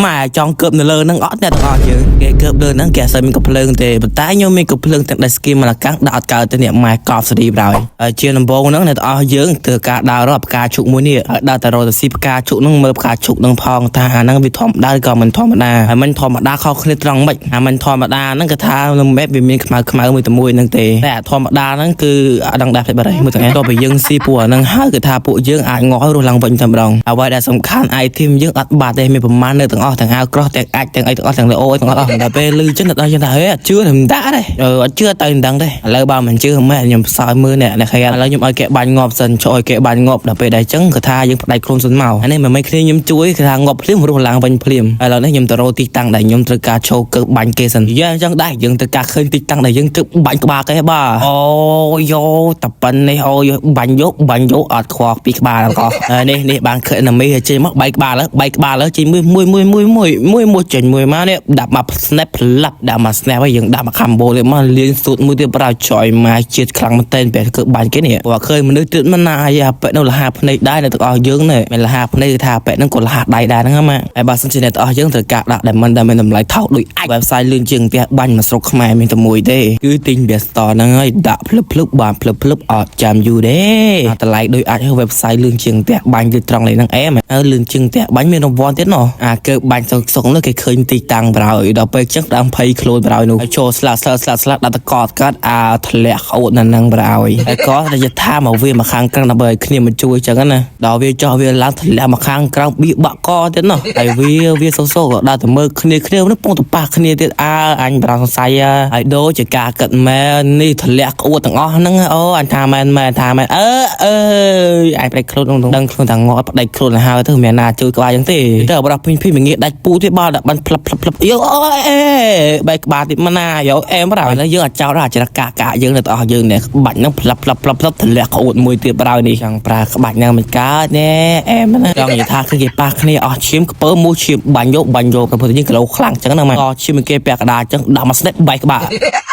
ម៉ែចង់កើបនៅលើហ្នឹងអត់អ្នកទាំងអស់យើងគេកើបលើហ្នឹងគេអត់សូវមានកំភ្លើងទេប៉ុន្តែខ្ញុំមានកំភ្លើងទាំងដៃស្គីមកលកាំងដាក់អត់កើតទេនេះម៉ែកប់សេរីប្រហើយហើយជាដំបូងហ្នឹងអ្នកទាំងអស់យើងធ្វើការដើររកផ្កាឈូកមួយនេះហើយដើរតែរកទៅស៊ីផ្កាឈូកហ្នឹងមើលផ្កាឈូកហ្នឹងផងថាអាហ្នឹងវាធម្មតាឬក៏មិនធម្មតាហើយមិនធម្មតាខុសគ្នាត្រង់ម៉េចអាមិនធម្មតាហ្នឹងគឺថានៅ map វាមានខ្មៅខ្មៅមួយតែមួយហ្នឹងទេតែអាធម្មតាហ្នឹងគឺអត់ដឹងដែរផ្លេចបាត់ហើយមួយថ្ងៃតទៅយើងស៊ីពួកអាហ្នឹងហើយគឺថាពួកយើងអាចងាប់ឲ្យរស់ឡើងវិញតែម្ដងអ្វីដែលសំខាន់ item យើងអត់បាត់ទេមានប្រមាណនៅទាំងអស់ទាំងអាវក្រោះទាំងអាចទាំងអីទាំងអស់ទាំងលេអូទាំងអស់ដល់ពេលលឺចឹងដល់យើងថាហេអត់ជឿទេមិនដាក់ទេអឺអត់ជឿទៅមិនដឹងទេឥឡូវបើមិនជឿម៉ែខ្ញុំផ្សោយមើលអ្នកអ្នកខែឥឡូវខ្ញុំឲ្យគេបាញ់ងាប់សិនជួយឲ្យគេបាញ់ងាប់ដល់ពេលដែលចឹងគឺថាយើងផ្ដាច់ខ្លួនសិនមកអានេះមិនមែនគ្នាខ្ញុំជួយគឺថាងាប់ភ្លាមរស់ឡើងវិញភ្លាមឥឡូវនេះខ្ញុំទៅរកទីតាំងដែលខ្ញុំត្រូវការឈោកើបាញ់គេសិនយ៉ាអញ្ចឹងដែរយើងត្រូវការឃើញទីតាំងដែលយើងត្រូវបាញ់ក្បាលគេបាទអូយោតែប៉ុណ្នេះអូយបាញ់យកបាញ់យកអត់ខ្វល់ពីក្បាលហ្នឹងក៏នេះនេះបានឃើញ enemy ចេញមកបែកក្បាលហើយបែកក្បាលហើយចេញមួយមួយមួយមួយមួយមួយមួយចេញមួយមកនេះដាក់មក snap ផ្លាប់ដាក់មក snap ហើយយើងដាក់មក combo ទៀតមកលៀនស៊ូតមួយទៀតប្រើចយមកជាតិខ្លាំងមែនតើពេលគឺបាញ់គេនេះព្រោះឃើញមនុស្សទៀតមិនណាអាប៉ែនោះលហាភ្នែកដែរនៅទាំងអស់យើងនេះមិនលហាភ្នែកគឺថាប៉ែហ្នឹងក៏លហាដៃដែរហ្នឹងមកហើយបើសិនជាអ្នកទាំងអស់យើងត្រូវការដាក់ diamond ដែលមានតម្លៃថោកដូចអាច website លឿនជាងផ្ទះបាញ់មួយស្រុកខ្មែរមានតែមួយទេគឺទិញវា store ហ្នឹងហើយដាក់ភ្លឹបភ្លឹបបានភ្លឹបភ្លឹបអត់ចាំយូរទេតម្លៃដូចអាច website លឿនជាងផ្ទះបាញ់ទៅត្រង់លេខហ្នឹងអែមហើយលឿនជាងផ្ទះបាញ់មានរង្វាន់ទៀតណោះអាកើបាញ់សុកសុកនោះគេឃើញទីតាំងប្រហើយដល់ពេលចឹងដើមភ័យខ្លួនប្រហើយនោះហើយចូលស្លាក់ស្លាក់ស្លាក់ស្លាក់ដាក់តកតកាត់អាធ្លាក់អូតនៅហ្នឹងប្រហើយហើយក៏តែថាមកវាមកខាងក្រៅដើម្បីឲ្យគ្នាមកជួយចឹងណាដល់វាចោះវាឡើងធ្លាក់មកខាងក្រៅបៀបាក់កទៀតណោះហើយវាវាសូសូក៏ដើរទៅមើលគ្នាគ្នានោះពងតប៉ះគ្នាទៀតអើអញប្រាំសង្ស័យហើយដូចជាការគិតមែននេះធ្លាក់ក្អួតទាំងអស់ហ្នឹងអូអញថាមែនមែនថាមែនអើអើយអញផ្ដាច់ខ្លួនដឹងខ្លួនថាងាប់ផ្ដាច់ខ្លួនហើយទៅមានណាជួយក្បាលចឹងទេទៅបរោះភីងភីមួយងាដាច់ពូទៀតបើដាក់បានផ្លឹបផ្លឹបផ្លឹបយោអូអេបែកក្បាលទៀតមកណាយោអែមប្រហើយយើងអាចចោលដល់អាចរកាកាយើងនៅទាំងអស់យើងនេះក្បាច់ហ្នឹងផ្លឹបផ្លឹបផ្លឹបផ្លឹបធ្លាក់ក្អួតមួយទៀតប្រហើយនេះចង់ប្រើក្បាច់ហ្នឹងមិនកើតណែអែមណាចង់និយាយថាគឺគេប៉ះគ្នាអស់ឈាមក្ពើមួយឈាមបាញ់យកបាញ់យកទៅព្រោះយើងគីឡូខ្លាំងចឹងណាមកឈាមគេពាក់កដាចឹងដាក់មកស្នេបបែកក្បាល។